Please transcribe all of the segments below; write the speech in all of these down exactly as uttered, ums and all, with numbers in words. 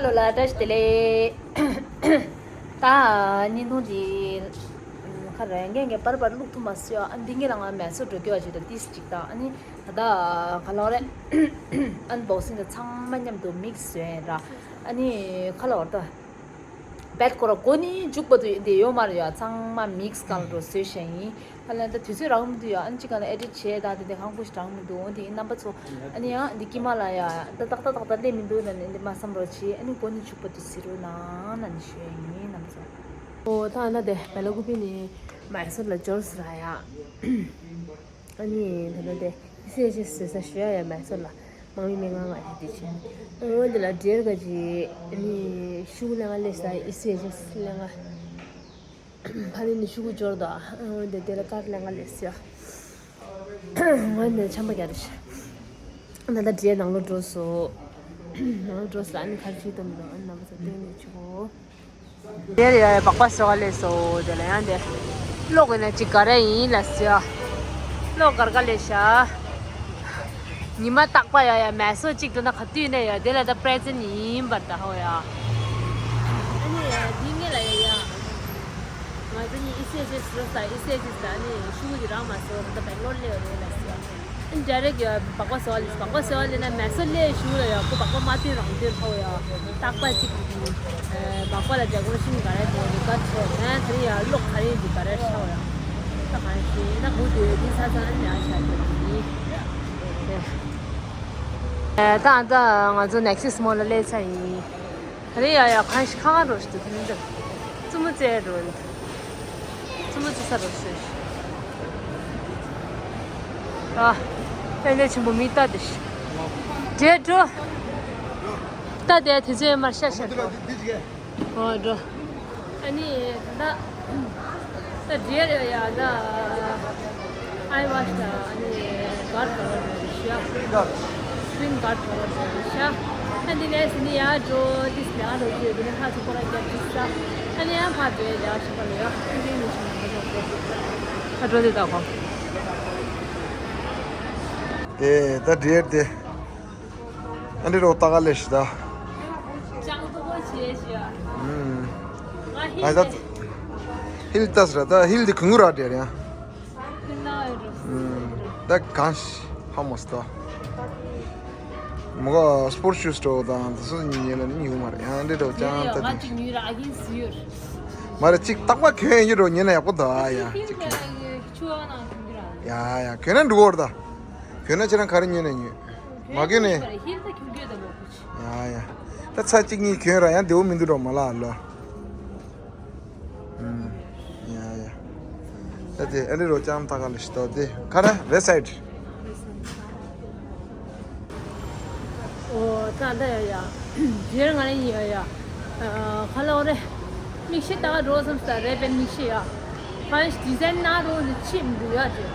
ལ་བཀྲ་ཤིས་བདེ་ལེགས། ད་བརྙན་ཐུང་འདི་ཁ་རེ་ངས་ངས་པར་པར་བླུག་ཐུབ་མ་སོང་། ཨ་འདི་ངས་ལ་ང་མེ་སོ་འགྲོ་རྒྱུ་བ་ཅིག་དང་ཏིས་ཅིག་དང་། ཨ་ནི་ད་ལྟ་ག་ལོག་རེད། ཨན་བོག་སིང་དང་ཚང་མ་མཉམ་དུ་མིག་སི་བཟོས་ར། ཨ་ནི་ཁ་ལོག་ད་བེད་སྐོར་གོ་ནི་འཇུག་པ་དུ་འདི་ཡོད་མ་རེད་ཡ། ཚང་མ་མིག་སི་གང་འགྲོ་བཟོས་བཞག་ཡིན། ཨ་ལ་ད་དུས་ཚོད་རག་མི་འདུག་ཡ། ཨ་ནི་ཅི་ག་ལ་ཨེ་ཌིཊ་བྱས་ད་དེ་དེ་ཧང་པོ་ཞིག་རག་མི་འདུག་འོ་དེ་ཡིན་རྣམ་པ་ཚོ། ཨ་ནི་ཡང་འདི་ཀི་མ་ལ་ཡ་ད་ཏག་ཏག་ཏག་ཏག་སླེབས་མི་འདུག་ན་ནི་འདི་མ་བསམ་རོགས་བྱེད། ཨ་ནི་གོ་ནི་ཆུག་པ་དུ་ཟེར་རོ་ན་ན་ནི་ཞུ་ཡ་ཡིན་རྣམ་པ་ཚོ། ཨོ་ད་ཨ་ན་དེ་བེ་ལ་ཀུ་པི་ནི་མ་སོར་ལ་འབྱོར་ཟེར་ཡ། ཨ་ནི་ད་ལྟ་དེ་ཨི་སི་ཨེཆ་ཨེས་ཟེར་ས་ཞུ་ཡ་ཡ་མ་སོར་ལ་དམག་མི་མི་ལྔ་ལྔ་ཞིག་དེ་བྱས། ཨོ་འདི་ལ་འབྲེལ་ག་ཅི་ཨ་ནི་ཤུགས་ལྔ་ལྔ་སླེབས་ས་ཨི་སི་ཨེཆ་ཨེས་ལྔ་ལྔ། ཕ་ནི་ནི་ཤུ་གུ་འབྱོར་དོ། འོན་ཏེ་དེ་ལ་དཀར་ལེང་ང་ལས་སོ། ང་ནི་ཆམ་པ་རྒྱག་རེད། ད་ལྟ་འདྲེ་ནང་ལོགས་འགྲོ་སོང་། ནང་ལོགས་འགྲོ་སོང་། ཨ་ནི་ཁ་ཕྱེ་དུ་མི་འདུག་ཨ་ནི་རྣམ་པ་ཚོ་སྟོན་ནས་ཆུ་གོ། དེར་ཡ་ཡ་སྦག་སྦག་ཟོ་ག་ལས་སོ། དེ་ལ་ཡང་དེ་གློག་གི་ན་ཅིག་ག་རེ་ཡིན་ལ་སོ། གློག་གར་ག་ལས་ཤ། ཉི་མ་རྟག་པ་ཡ་ཡ་མེ་སོ་གཅིག་ཏུ་ན་ག་དུས་ནས་ཡ་དེ་ལ་ད་པྲེ་ཛེན་ཡིན་པར་ད་ཧོ་ཡ། ཨ་ནི་འདི་ངེད་ལ་ཡ་ཡ། ང་ཚོ་གཉིས་ཨི་སི་ཨེཆ་ཨེས་རོ་ས་ཨི་སི་ཨེཆ་ཨེས་ད་ནི་ཤུ་གུ་རང་མ་སོ་ད་སྦེང་ལོར་སླེབས་རེད་ལ་སོ། ཨ་ནི་ཌའི་རེག་ཡ་སྦག་སྦག་ཟོ་ལས་སྦག་སྦག་ཟོ་ལས་ན་མེ་སོ་སླེབས་ཤུ་ལ་ཡ་ཁོ་སྦག་སྦག་མ་ཐུན་རང་དུས་ཧོ་ཡ། རྟག་པ་གཅིག་སྦག་སྦག་ལ་ཇ་གོ་ཤིང་ག་རེ་དེ་རི་ཀ་ཆོ་ན་དེ་ཡ་གློག་ག་རེ་འདི་ག་རེ་ཤ་ཡ། ད་ག་རེ་ཤེས་ད་གུ་དེ་དེ་ས་ས་ཨ་ནི་ཨ་ཤ་དེ་ཡིན། ད་ད་ང་ཚོ་ནེག་སི་སི་མོལ་ལ་སླེབས་ཚར་ཡིན། ད་རེས་ཡ་ཡ་གང་ཞིག་ཁ་ཁ་འགྲོ་ཞིག་འདུག་དེ་ནི་འདི་བཙུན་མོ་བཙལ་འགྲོ་ནི་བཙུན་མོ་བཙལ་ས་འགྲོ་ཞིག་ཨ། དཔལ་ལྡན་ཆེན་པོ་མི་ལྟ་དེ་ཞིག་འདྲེ་འགྲོ། ལྟ་དེ་དེ་ཚོའི་མར་ཤ་ཤ་འགྲོ། ཨོ་འགྲོ། ཨ་ནི་ད་ད་འདྲེ་རེད་ཡ་ད། ཨའི་ཝ་ཤི་ད་ཨ་ནི་གར་ག་བར་འགྲོ་རེད་ཤ། སི་ཀྲིན་གར་ག་བར་འགྲོ་རེད་ཤ། ཨ་འདི་ནས་ནི་ཡ་འགྲོ་ཏིས་ལ་འགྲོ་རྒྱུ་དེ་ནི་ཕ་ཚོ་ཁོ་ར་རྒྱབ་ཅིག་ས། ཨ་ནི་ཡ་ཕ་འགྲོ་ཡ་ཤ་པ་ལ་ཡ་ཨ་འདི་ནི་ཤ་ན་འགྲོ་འགྲོ། ཨ་འགྲོ་དེ་ད་གོ། དེ་ད་འདྲེ་དེ། ཨ་འདི་རོ་ཏ་ག་ལེ་ཤི་ད། ཅང་ཏོ་གོ་ཆེ་ཤི་ཡ། ཨུམ། ང་ཧིལ་ཨ་ད་ཧིལ་ཏ་སི་ར་ད་ཧིལ་དེ་གུང་ར་དེ་ར་ཡ། ཧིལ་ན་ཡོད་རོ། ཨུམ། ད་གང་ཤི་ཧ་མོ་སི་ད། མོ་ག་སི་པོར་ཊི་ཤུ་ཟི་སི་ཊོར་དང་དེ་ཚོ་ཉེ་ལ་ནི་ཉུང་མ་རེད་ཡང་འདི་རོ་ཅང་ད་ང་དེ་ཅིག་ཉུང་ར་ཨ་གིན་སི་ཡོད། མ་རེད་ཅིག་རྟག་པ་གྱོན་ཡོད་རོ་ཉེ་ན་ཡག་པོ་ད་ཡ་ཅིག་གྱོན། ཆུ་བ་ནང་གྱོན་གྱི་ར། ཡ་ཡ་གྱོན་ན་འགྲིག་གོ་ར་ད། གྱོན་ན་ཁྱེད་རང་ག་རེ་ཉོས་ན་ཉོས། མ་གྱོན་ནས། ཧིལ་ད་ཁྱུག་གྱོད་ད་མོ་ཁུ་ཆི། ཡ་ཡ། ད་ཚ་གཅིག་གཉིས་གྱོན་ར་ཡང་བདེ་བོ་མི་འདུག་རོ་མ་ལ་ལོ། ཨུམ། ཡ་ཡ། ད་དེ་ཨ་ནི་རོ་ཅང་ད་ག་ལ་ཤི་ཏོ་དེ་ག་ར་བེ་སའིད། ཨོ་ད་ད་ཡ་ཡ། ཇེར་ང་ཡ་ཡ། ཁ་ལོ་རེ། མིག་ཤེལ་ལྟ་ག་འགྲོ་བསམ་ས་རེད་པས་མིག་ཤེལ་ཡ། ཁ་ཡ་ཌི་ཛའིན་ན་རོ་ནི་ཆེ་མི་འདུག་ཡ་ཅེ། ཌི་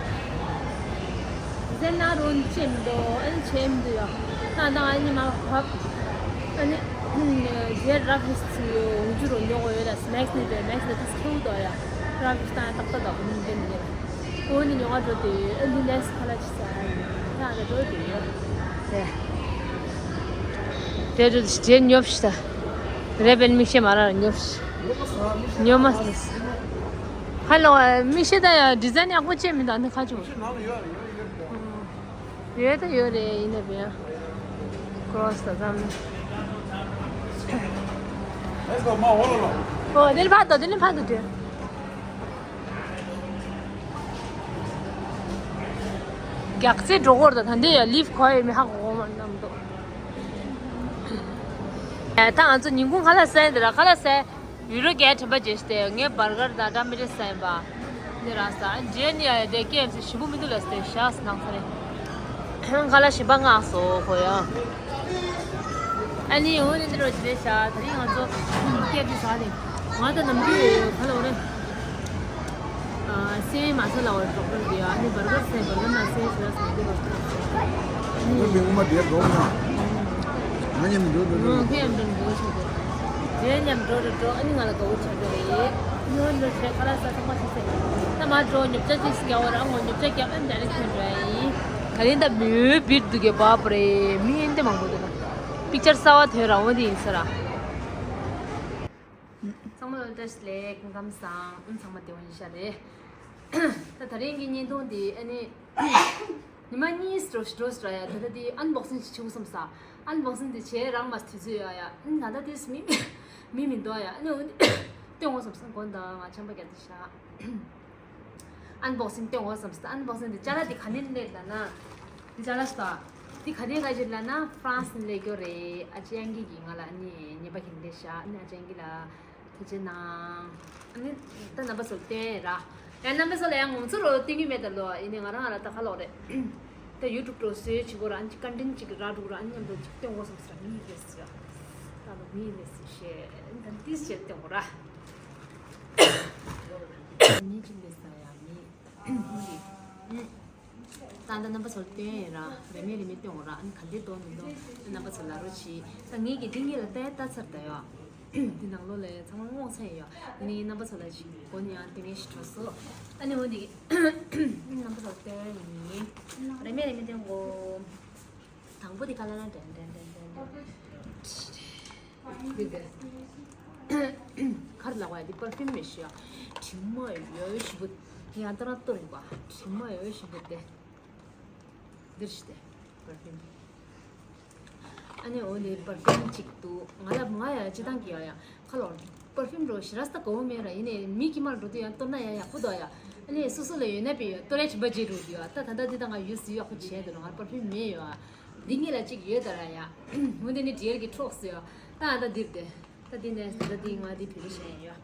ཛའིན་ན་རོ་ནི་ཆེ་མི་འདུག་ཨ་ནི་ཆེ་མི་འདུག་ཡ། ད་ད་ཨ་ནི་མ་བབ། ཨ་ནི་ཇེ་རབ་ཧིས་ཚི་ཡོ་འུ་ཅུ་རོ་ཉོ་གོ་ཡོད་ལ་སི་མེག་སི་ནི་དེ་མེག་སི་ནི་ཏི་སི་ཁེའུ་དོ་ཡ། རབ་ཧིས་ད་ཡ་ཏག་ཏག་དོ་ནི་འདེམ་ཡ། ཨོ་ནི་ཉོ་ག་འགྲོ་དེ་ཨ་ནི་ནེ་སི་ཁ་ལ་ཅི་ས་ཡ་ཡིན་ད་ཨ་ད་འགྲོ་དེ་ཡ། དེ་དེ་དེ་ཉོབ་ཤི་ད། རེ་བན་མིག་ཤེ་མ་ར་ཉོབ་ཤི། ཉོ་མ་སི། ཧ་ལོ་མིག་ཤེ་ད་ཡ་ཌི་ཛའིན་ཡག་པོ་ཅེ་མི་ད་ནི་ཁ་ཆུ། ཡོད་ད་ཡོད་རེད་ཡིན་ན་བེ་ཡ། ཀོ་རོ་སི་ད་ཙམ། ཨོ་དེ་ནི་ཕ་ད་དེ་ནི་ཕ་ད་དེ། རྒྱག་རྩེ་འགྲོ་གོར་དང་ད་འདི་ཡ་ལིབ་ཁོ་ཡ་མི་ཧ་གོ་མ་རྣམས་འདུག་ད་ང་ཚོ་ཉིན་གུང་ཁ་ལག་ཟས་འདི་ར་ཁ་ལག་ཟས་ཡུ་རོ་གའི་དྲན་པ་བརྗེད་སྟེ་ངས་བར་གར་དང་འདྲ་མི་འདྲ་ཟས་པ་འདི་ར་ས་རྗེས་ནི་ཡ་དེ་ཀེམ་སི་ཞིམ་པོ་མི་འདུག་ལ་སྟེ་ཤ་སྣང་ས་རེད། ཁ་ལག་ཞིམ་པ་མངགས་སོ་ཁོ་ཡ། ཨ་ནི་འོ་ནི་འདི་རོ་ཇི་ལེ་ཤ་ད་རིང་ང་ཚོ་ཀེབ་ཀྱི་ཟ་ནི་ང་ད་ནམ་རྒྱུན་ཁ་ལོ་རེ། སེན་མ་ས་ལ་བར་གྲོགས་པོ་འདི་ཨ་ནི་བར་བར་སེན་བར་བར་ན་སེན་ཤི་ར་སེན་འདི་རོ་ཁ་ལོ་ཨ་ནི་མི་ངོ་མ་བསྡད་འགྲོ་ན་ང་མཉམ་འགྲོ་འགྲོ་འགྲོ་ཁྱེད་མཉམ་འགྲོ་འགྲོ་ཆོག་གི་རེད། མཉམ་འགྲོ་འགྲོ་འགྲོ་ཨ་ནི་ང་ལ་དགའ་བོ་ཆགས་ཀྱི་རེད། ཉོ་འགྲོ་བྱས་ཁ་ལག་ཟ་ཚང་མ་ཆུ་སེ་ད་མ་འགྲོ་ཉོ་ཆ་ཅིག་སྐྱ་བོ་ར་ངོ་ཉོ་ཆ་སྐྱ་ཨ་ནི་ད་རེ་ཁྱོད་འགྲོ་ཡ་ཡིན། ད་རིང་ད་མི་བིར་འདུག་གི་བབ་རེད་མི་ཨེ་འདི་མང་པོ་འདུག་ད། པིག་ཅར་གསར་བ་ཐོན་རང་བ་འདི་ཡིན་ས་ར། བཀྲ་ཤིས་བདེ་ལེགས། སྐུ་ཁམས་བཟང་། ཨུམ། ཚང་མ་བདེ་པོ་ཡིན་ཤག་རེད། ད་ད་རིང་གི་བརྙན་ཐུང་འདི་ཨ་ནི་ཉི་མ་གཉིས་འགྲོ་ཞིག་འགྲོ་ཞིག་ར་ཡ། ད་ལྟ་འདི་ཨན་བོག་སིང་ཞིག་བྱེད་དགོས་བསམ་ས། ཨན་བོག་སིང་འདི་བྱེད་རག་མ་སོང་། དུས་ཚོད་ཡོད་ཡ། ཨ་ནི་ད་ལྟ་དེ་མི་མི་མི་འདུག་ཡ། ཨ་ནི་འོ་འདི་སྟོན་དགོས་བསམ་ས། དགོངས་དག། ང་ཆམ་པ་རྒྱག་དུས་ཤག་ཨན་བོག་སིང་སྟོན་དགོས་བསམ་ས། ཨན་བོག་སིང་འདི་ཅ་ལག་འདི་ག་ནས་སླེབས་ལབ་ན། འདི་ཅ་ལག་ཞིག་ད། འདི་ག་ནས་ག་ཞིག་ལབ་ན་ཧྥ་རན་སི་ནས་སླེབས་ཀྱི་རེད། ཨ་ཅེ་ཨན་ཀི་གིས་ང་ལ་ཨ་ནི་ཉེས་པ་གྱོན་སླེབས་ཤག་ཨ་ནི་ཨ་ཅེ་ཨན་ཀི་ལ་ཐུགས་རྗེ་གནང་། ཨ་ནི་ད་རྣམ་པ་ཚོར་སྟོན་ར། ཡང་རྣམ་པ་ཚོ་ལ་ཡང་ངོམ་ཚོ་རོ་སྟོན་གྱི་མེད་ད་ལོ། ཡིན་ནའི་ང་རང་ང་ལ་ད་ཁ་ལོག་རེད། ད་ཡུ་ཊུབ་འགྲོ་བཟོས་བྱེད་དགོས་ར། ཨ་ནི་ཅིག་ཀོན་ཊེན་ཊི་ཅིག་རག་འགྲོ་ར། ཨ་ནི་མཉམ་དུ་ཅིག་སྟོན་དགོས་བསམ་ས། མི་ལས་སི་ཡ། ད་ལོ་མི་ལས་སི་ཤེས་ད་ཏིས་བྱེད་སྟོན་དགོས་ར། མི་ཅིག་ལས་ས་ཡ་མི། ད་ལྟ་རྣམ་པ་ཚོར་སྟོན་ཡིན་ར། རེ་མེད་རེ་མེད་སྟོན་འོ་ར། ཨ་ནི་ག་འདྲས་འདུག་མི་འདུག་རྣམ་པ་ཚོ་ལ་རོ་བྱེད། ད་ངེད་ཀྱིས་འདི་ངེད་ལ་ལྟ་ཡ་ལྟ་ཚར་ད་ཡོ། འདི་ནང་ལོགས་ལ་ཚང་མ་སྔོག་ཚར་ཡོ། ཨ་ནི་རྣམ་པ་ཚོ་ལ་ཞིག་མགོ་ནས་ཡང་སྟོན་ངེས་ཞིག་འགྲོ་སོ། ཨ་ནི་འོ་འདི་རྣམ་པ་ཚོར་སྟོན་ཡིན། རེ་མེད་རེ་མེད་སྟོན་གོ། དང་པོ་དེ་ག་ལ་ན་དྲན་དྲན་དྲན་དྲན་དྲན། འདི་དེ། གར་ལ་བ་འདི་པར་ཕིམ་མེ་ཤི་ཡ། དྲི་མ་ཡོད་ཞིག་པོ། ཡང་ཏ་ར་ཏོ་རིག་པ། དྲི་མ་ཡོད་ཞིག་པོ་དེ། འདིར་ཤི་དེ། པར་ཕིམ། ཨ་ནི་འོ་ནི་པར་ཕིམ་གཅིག་འདུག་ང་ལ་མ་ཡ་ཅི་དང་གི་ཡ་ཡ། ཁ་ལོར། པར་ཕིམ་འགྲོ་ཞེ་དྲག་ས་གོ་མེད་ར། ཡིན་ནའི་མི་དཀྱིལ་མར་འགྲོ་དུས་ཡང་གཏོར་ན་ཡང་ཡག་པོ་འདུག་ཡ། ཨ་ནི་སོ་སོ་ལ་ཡོད་ན་པི་ཡོད་གཏོར་ཡ་བྱིན་པ་བརྗེད་འགྲོ་དུས་ཡ། ད་ད་ལྟ་འདི་ད་ང་ཡུས་ཡག་པོ་བྱས་འདུག་ང་པར་ཕིམ་མེད་ཡོད་ཨ། འདི་ངེད་ལ་གཅིག་ཡོད་ད་ར་ཡ། འོ་འདི་ནི་ཌི་ཡར་གྱི་ཁྲོག་སུ་ཡོད། ད་ད་འདིར་དེ། ད་འདི་ནས་ད་འདི་ང་འདི་བེད་སྤྱོད་བྱས་ཡོད།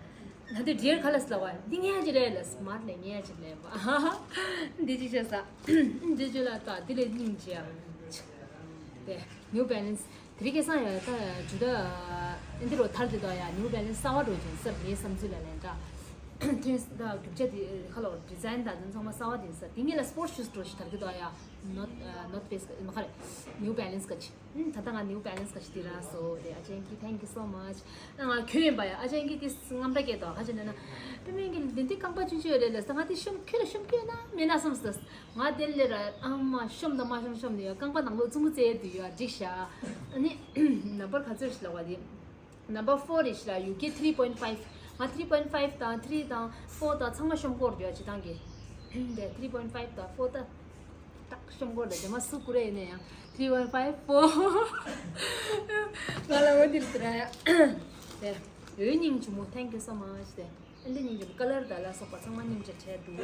ད་འདི་ཌི་ཡར་ག་ལ་སླ་བ། འདི་ངེད་ཅི་རེད་ལ་སི་མར་ཊི་ལས་ངེད་ཅི་ལས་བ། འདི་ཅི་བྱས་ས། འདི་ཅི་ལ་ད་འདི་ལས་སྙིང་རྗེ་ཡ། དེ། ནིའུ་བེ་ལན་སི། དེ་རིང་ཁ་སང་ཡ་ད་ཇུ་ད་ཨ་འདི་རུ་ཐར་དེ་དོ་ཡ། ནིའུ་བེ་ལན་སི་གསར་པ་འགྲོ་ཅིང་སར་ངའི་བསམ་ཚུལ་ལ་ལན་འདྲ། ཐོན་ད་རྒྱུ་ཆ་དེ་ཁ་ལོ་ཌི་ཛའིན་དང་དོན་ཚང་མ་གསར་པ་དེ་ས། དེ་ངེད་ལ་སི་པོར་ཊི་ཤུ་ཛི་འགྲོ་ཞིག་ཐར་གི་དོ་ཡ། ནོར་ནོར་ཕེ་སི་མ་ཁ་རེ། ནིའུ་བེ་ལན་སི་ག་ཅི། ད་ལྟ་ང་ནིའུ་བེ་ལན་སི་ག་ཞིག་དེ་རག་སོ། དེ་ཨ་ཅན་གྱིས་thank you so much། ང་ཁྱོད་ཡིན་པ་ཡ། ཨ་ཅན་གྱིས་དེ་རྔམ་སྐྲག་སྐྱེས་དོ། ཁ་ཅན་ན་ན། པི་མེན་གྱིས་འདི་འདི་རྐང་པ་ཆུང་ཆུང་ཡོད་རེད་ལ་ས། ང་དེ་ཤོམ་ཁྱོད་ལ་ཤོམ་སྐྱོད་ན་མེད་ན་བསམ་སོང་། ང་དེ་ལས་ར་ཨ་མ་ཤོམ་དང་མ་ཤོམ་ཤོམ་ནི་ཡ། རྐང་པ་ནང་ལོགས་བཙུན་མོ་བཙལ་དུས་ཡ་འགྲིག་ཤག་ཨ་ནི་ནམ་བར་ག་ཚོད་ཞིག་ལ་བ་དེ། Number four རེད་ཤག་ལ། ཡུ་ཀེ་three point five། ང་three point five དང་three དང་four དང་ཚང་མ་ཤོམ་སྐོར་ཡོད་ཅི་དང་གི། དེ་three point five དང་four ད་ཏག་ཤོམ་སྐོར་ལ་རྗེས་མ་སུ་ཀུ་རེ་ཡིན་ན་ཡང་three point five four། ང་ལ་འོ་འདིར་ཟེར་ཡ། དེ་འོད་སྙིང་ཆུང་མོ། thank you so much། དེ་ཨ་འདི་སྙིང་རྗེ་མོ། ཀ་ལར་དང་ལ་སོགས་པ་ཚང་མ་སྙིང་རྗེ་བྲལ་འདུག་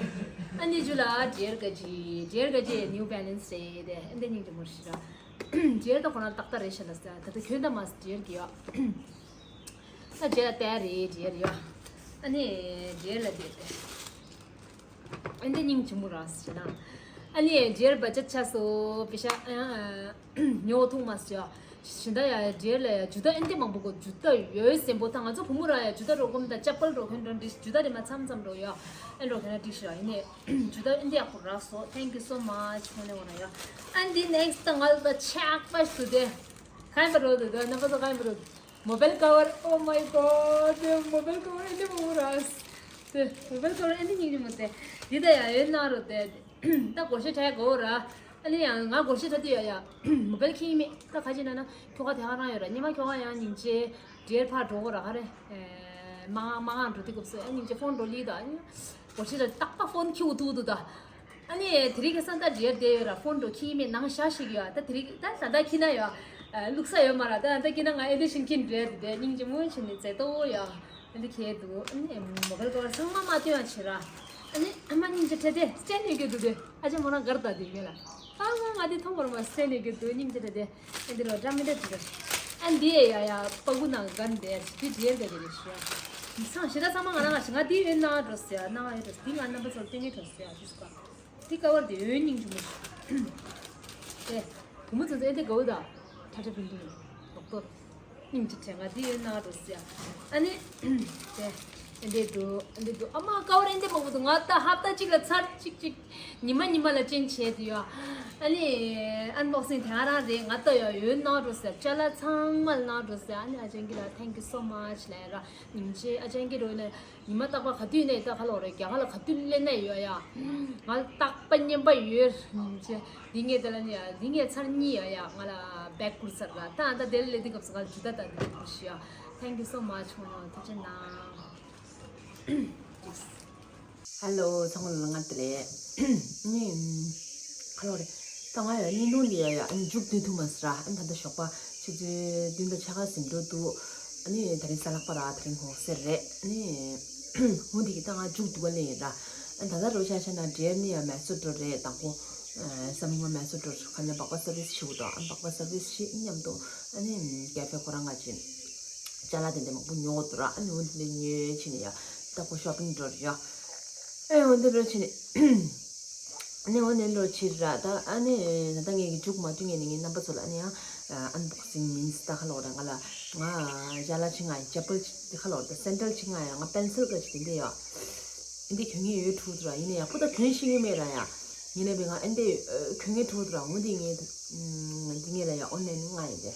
ཨ་ནི་ཇུ་ལ་ཌི་ཡར་ག་ཅི། ཌི་ཡར་ག་ཅི་ནིའུ་བེ་ལན་སི་རེད། དེ་ཨ་འདི་སྙིང་རྗེ་མོ་ཞིག་ར། ཌི་ཡར་ད་ཁོ་རང་ཏག་ཏག་རེད་ཤག་ལ་ས། ད་ལྟ་ཁྱོད་ད་མ་ཌི་ཡར་གི་ཡོད། ད་རྗེས་ལ་ལྟ་རེད་ཌི་ཡར་ཡོད། ཨ་ནི་ཌི་ཡར་ལ་བསྡད་དེ། ཨ་འདི་སྙིང་རྗེ་མོ་རང་ཞེ་ན། ཨ་ནི་ཌི་ཡར་བ་ཇེཊ་ཆགས་སོ་པེ་ཤ་ཨ། ཉོ་ཐུང་མ་སོ། ཞིན་ད་ཡ་ཌི་ཡར་ལ་ཡ་ཇུ་ད་ཨ་འདི་མང་པོ་གོ། ཇུ་ད་ཡོད་སེམས་པོ་ད་ང་ཚོ་བུ་མོ་ར་ཡ་ཇུ་ད་འགྲོ་གོམ་ད་ཅ་པལ་འགྲོ་ཁན་འགྲོ་འདི་ཇུ་ད་རེ་མ་མཚམས་མཚམས་འགྲོ་ཡ། ཨ་འགྲོ་ཁན་ན་འགྲིག་ཤི་ར་ཡིན་ནི། ཇུ་ད་ཨ་འདི་ཡག་པོ་རག་སོ། thank you so much ཁོང་ནས་འོ་ན་ཡ། ཨ་འདི་ནེག་སི་ད་ང་ལ་ད་ཆག་པ་ཞུ་དེ། ག་ཡིན་པ་རོ་དེ་ད་རྣམ་པ་ཚོ་ག་ཡིན་པ་རོ། Mobile cover, oh my god, mobile cover ཨ་འདི་མོ་ར། དེ་mobile cover ཨ་འདི་སྙིང་རྗེ་མོ་དེ། འདི་ད་ཡ་ཡོད་ན་རོ་དེ། ད་སྒོར་གཞས་འཁྲབ་དགོས་ར། ཨ་ནི་ཡང་ང་སྒོར་གཞས་འཁྲབ་དུས་ཡ་ཡ། མོ་བལ་ཁྱེར་ཡིན་མེད། ད་ག་ཅི་ན་ན་ཁྱོ་ག་དེ་ག་རང་ཡོད་ར། ཉི་མ་ཁྱོ་ག་ཡང་སྙིང་རྗེ་ཌི་ཡར་ཕར་འགྲོ་དགོས་ར། ག་རེ། མ་མ་ང་འགྲོ་དུས་སྐབས་སུ་ཨ་སྙིང་རྗེ་ཕོན་འགྲོ་ལི་ད། ཨ་ནི་སྒོར་གཞས་འཁྲབ་རྟག་པ་ཕོན་ཁྱེར་འདུག་འདུག་ད། ཨ་ནི་དེ་རིང་གི་སང་ད་ཌི་ཡར་བསྡད་ཡོད་ར། ཕོན་འགྲོ་ཁྱེར་ཡིན་མེད་ནང་བཞག་ཞིག་ཡོད། ད་དེ་རིང་ད་ད་ད་ཁྱེར་ན་ཡོད། བླུགས་ས་ཡོད་མ་ར། ད་ད་ཁྱེར་ན་ང་ཨེ་འདི་བཞིན་ཁྱེར་འགྲོ་ཡ། དེ་དེ་སྙིང་རྗེ་མོ་བྱས་ནས་མཛེས་ཏོ་ཡོད། འདི་ཁྱེད་འདུག་ཨ་ནི་མོ་བལ་ཀོ་བར་ཚང་མ་མ་སྟོན་ཡང་བྱེད་ར། ཨ་ནི་ཨ་མ་སྙིང་རྗེ་ཁྲེ་དེ་སྤྲད་ནས་གི་འདུག་དེ་ཨ་ཅག་མོ་རང་གར་ད་དེ་མེད་ལ། ཨ་མ་ང་འདི་མཐོང་བར་མ་སྤྲད་ནས་གི་འདུག་སྙིང་རྗེ་ཁྲེ་དེ། ཨ་འདི་རོ་འདྲ་མི་འདྲ་འདི་རེད། ཨ་འདི་ཡ་ཡ་པ་གུ་ནང་ག་འདི་འདི་འདྲེར་ག་འདི་རེད་ཤི་ཡ། མི་ཚང་ཞེ་ད་ཚང་མ་ང་རང་ང་ཞི་ང་འདི་ཡོད་ན་འགྲོ་ཟེར་ཡ། ན་ང་ཡོད་འགྲོ་ཟེར། འདི་ང་རྣམ་པ་ཚོར་སྟོན་ངེས་འགྲོ་ཟེར་ཡ། འདི་སུ་ག་འདི་ཀ་བར་དེ་འོད་སྙིང་རྗེ་མོ་ཞིག་དེ་བུ་མོ་ཚོ་ཚོ་ཨེ་དེ་དགའ་བོ་ད། ཁྲ་ཁྲ་ཕིང་ཕིང་ལོག་ཏོར། སྙིང་རྗེ་དྲན་ང་འདི་ཡོད་ན་འགྲོ་ཟེར་ཡ། ཨ་ནི་དེ་ཨེ་འདི་འདུག་ཨེ་འདི་འདུག་ཨ་མ་ཀ་བར་ཨེ་འདི་མང་པོ་འདུག་ང་ད་ཧབ་ཏ་གཅིག་ལ་ཚར་གཅིག་གཅིག་ཉི་མ་ཉི་མ་ལ་ཅན་བྱས་དུ་ཡོད། ཨ་ནི་ཨན་བོག་སིང་དེ་ང་རང་རེད། ང་ད་ཡོད་ཡོད་ན་འགྲོ་ཟེར། ཅ་ལག་ཚང་མ་ལ་ན་འགྲོ་ཟེར། ཨ་ནི་ཨ་ཅན་གྱི་ལ་thank you so much ལབ་ར། སྙིང་རྗེ། ཨ་ཅན་གྱི་རོ་ནས། ཉི་མ་རྟག་པར་ག་དུས་ནས་ད་ག་ལོག་རེད། རྒྱ་གར་ལ་ག་དུས་སླེབས་ནས་ཡོད་ཡ། ང་ལ་རྟག་པར་བརྙན་པར་ཡོད། འདི་ངས་དེ་ལ་ནི་ཡ། འདི་ངས་ཚར་གཉིས་ཡོད་ཡ། ང་ལ་བེག་བསྐུར་ཚར་ར། ད་ཨ་ད་དེ་ལ་སླེབས་དུས་སྐབས་སུ་ང་ལ་ཇུ་ད་ད་འདི་བསྐུར་ཤི་ཡ། Thank you so much ཁོང་ཡང་ཐུགས་རྗེ་གནང་། ཧེ་ལོ། ཚང་མ་ལ་ང་དེ་ལས་ནི་ཁ་ལོ་རེད། ད་ང་ཡ་བརྙན་ཐུང་འདི་ཡ་ཡ་ཨ་ནི་མཇུག་བསྡུ་ཐུབ་མ་སོང་ར། ཨ་ནི་ད་ལྟ་ཞོགས་པ་ཆུ་ཚོད་བདུན་དང་ཕྱེད་ཀ་ཟིན་འགྲོ་འདུག་ཨ་ནི་ད་རིང་གཟའ་ལྷག་པ་ར། ད་རིང་གུང་སེང་རེད། ཨ་ནི་འོ་འདི་གི་ད་ང་མཇུག་བསྡུ་བ་ལེན་ཡིན་ར། ཨ་ད་ལྟ་རོ་ཆ་ཆ་ན་འབྲེལ་ནི་ཡ་མེ་སོ་འགྲོ་རེད། དང་པོ་བསམ་བློ་མེ་སོ་འགྲོ་ཁ་ནས་སྦག་སྦག་སར་བི་སི་བྱེད་དགོས་འདུག་ཨ་སྦག་སྦག་སར་བི་སི་བྱེད་མཉམ་དུ་ཨ་ནི་ཀེ་ཧྥེ་ཁོ་རང་ང་ཅིག་ཅ་ལག་དེ་འདྲ་མང་པོ་ཉོ་དགོས་འདུག་ར། ཨ་ནི་འོ་འདི་འདྲ་ཉོས་བྱས་ནས་ཡ་ད་ཁོ་ཤོ་པིང་འགྲོ་རེད་ཡ། ཨེ་འོ་འདི་འགྲོ་བྱས་ནས་ཨ་ནི་འོ་ནས་འགྲོ་བྱས་ར། ད་ཨ་ནི་ད་ལྟ་ངས་ཀྱི་མཇུག་མ་བསྡུས་ངས་ནི་ངའི་རྣམ་པ་ཚོ་ལ་ཨ་ནི་ཡང་ཨན་བོག་སིང་མིན་སི་ད་ཁ་ལོ་ར། ང་ལ་ང་ཅ་ལག་ཅིག་ང་ཡི་ཅེ་པལ་ཅིག་ཁ་ལོ་ར། ད་སེན་ཌལ་ཅིག་ང་ཡ། ང་པེན་སིལ་ག་ཅིག་དེ་འདྲ་ཡ། འདི་གྱོན་ངེས་ཡོད་ཐུག་ཐུག་ར། ཡིན་ན་ཡང་ཁོ་ད་གྱོན་ཤེས་ཀྱི་མེད་ར་ཡ། ཡིན་ན་བས་ང་ཨ་འདི་གྱོན་ངེས་ཐུག་ཐུག་ར། འོ་འདི་ངས་འདི་ངས་ལ་ཡ་ཨོན་ལན་ང་ཡིན་ཏེ།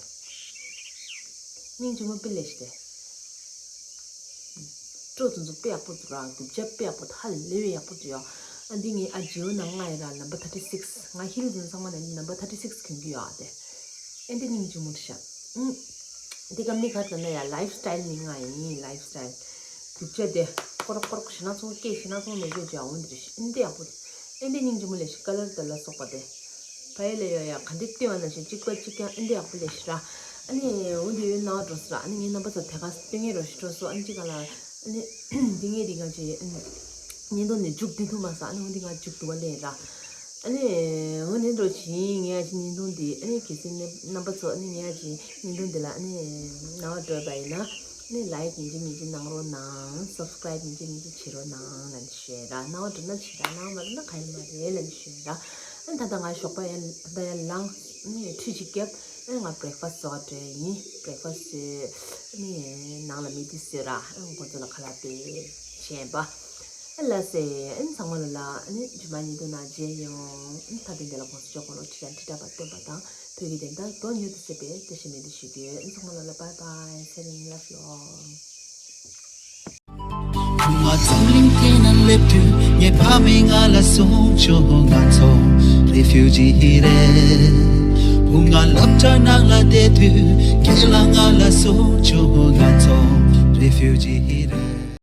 སྙིང་རྗེ་མོ་དཔེ་ལེགས་ཤིག་སྟེ། སྤྲོ་ཚོན་ཚོ་དཔེ་ཡག་པོ་འདུག་ར། རྒྱུ་ཆ་དཔེ་ཡག་པོ་ཧ་ལས་པའི་ཡག་པོ་འདུག་ཡ། ཨ་འདི་ངས་ཨ་ཇིའོ་ནང་ང་ཡིན་ར། ནམ་བར་ཐར་ཊི་སིག་སི། ང་ཧིལ་ཚོན་ཚང་མ་ནས་ནམ་བར་ཐར་ཊི་སིག་སི་གྱོན་གྱི་ཡོད་ཨ་དེ། ཨེ་འདི་སྙིང་རྗེ་མོ་རེད་ཤག་ཨུ། འདི་ག་མི་ག་ཚོད་ན་ཡ་ལའིབ་སི་ཊལ་ནི་ང་ཡིན། ལའིབ་སི་ཊལ། རྒྱུ་ཆ་དེ་ཀོ་རོག་ཀོ་རོག་ཞེ་ན་ཚོང་སྐད་ཞེ་ན་ཚོང་མེད་རྒྱུ་ཅག་འོ་འདི་རེད་ཤག་ཨེ་འདི་ཡག་པོ་འདུག་ཨེ་འདི་སྙིང་རྗེ་མོ་ལེགས་ཤིག་ཀ་ལར་དེ་ལ་སོགས་པ་དེ། ཕ་ཡེ་ལེ་ཡོ་ཡ་ག་འདྲ་སྟོན་བ་ན་ཞིག་གཅིག་པ་གཅིག་རྐྱང་ཨེ་འདྲ་ཡག་པོ་ལེགས་ཤིག་ར། ཨ་ནི་འོ་འདི་ཡོད་ནའོ་འགྲོ་སི་ར། ཨ་ནི་ངའི་རྣམ་པ་ཚོ་དེ་ག་སྟོན་ངེས་རོ་ཞིག་འགྲོ་སོ། ཨ་ནི་གཅིག་ག་ལ་ཨ་ནི་འདི་ངས་འདི་ག་ཅི་ཨ་ནི་བརྙན་ཐུང་འདི་མཇུག་འདི་ཐུབ་མ་སོང་། ཨ་ནི་འོ་འདི་ང་མཇུག་བསྡུ་བ་ལེན་ར། ཨ་ནི་འོ་འདི་འགྲོ་ཞིག་ངས་ཨ་ཅི་བརྙན་ཐུང་འདི་ཨ་ནི་གལ་སྲིད་ནི་རྣམ་པ་ཚོ་ཨ་ནི་ངས་ཨ་ཅི་བརྙན་ཐུང་འདི་ལ་ཨ་ནི་ནང་ལ་འགྲོ་བ་ཡིན་ན། ནི་ལའིག་ཡིན་གཅིག་མིན་གཅིག་གནང་རོགས་གནང་། སབ་སི་ཀ་རའིབ་ཡིན་གཅིག་མིན་གཅིག་བྱེད་རོགས་གནང་ལབ་ནས་ཞུ་ཡ་ར། གནང་བ་འགྲོ་ན་བྱེད་ར། གནང་མ་རུང་ན་ག་ཡིན་མ་རེད་ལབ་ནས་ཞུ་ཡ་ར། ཨ་ད་ལྟ་ང་ཞོགས་པ་ཡར་ད་ཡར་ལངས་ནི་ཁྲུས་གཅིག་བརྒྱབ། ཨ་ང་བྷི་རེག་ཕ་སི་བཟོ་བ་འགྲོ་ཡ་ཡིན། བྷི་རེག་ཕ་སི་བཟོས་ནི་ནང་ལ་མི་དེ་བཟོས་ར། ཨ་ཁོ་ཚོ་ལ་ཁ་ལག་སྤྲད་བྱས་པ། ཨ་ལགས་སེ། ཨ་ཚང་མ་ལ་ལ་ཨ་ནི་རྗེས་མ་ཉིན་དུ་ན་མཇལ་ཡོང་། ཨ་ད་དུང་དེ་ལ་གོང་ས་མཆོག་དགུང་ལོ་ཁྲི་ཕྲག་ཁྲི་ཕྲག་བར་སྟོན་པ་དང་། བོད་ཀྱི་བདེན་མཐའ་མདོ་མྱུར་དུ་གསལ་བའི་བཀྲ་ཤིས་སྨོན་འདུན་ཞུ་གི་ཡོད། ཚང་མ་ལ་ལ་བྷའི་བྷའི། ཚེ་རིང་། ལབ་ཡོང་། བུ་ང་འཛམ་གླིང་སྟེང་ན་སླེབས་དུས་ངའི་ཕ་མས་ང་ལ་གསུངས་བྱུང་། ང་ཚོ་རེ་ཕུ་ཇི་རེད། བུ་ང་སློབ་གྲྭ་ནང་ལ་བསྡད་དུས་རྒན་ལགས་ང་ལ་གསུངས་བྱུང་། ང་ཚོ་རེ་ཕུ་ཇི།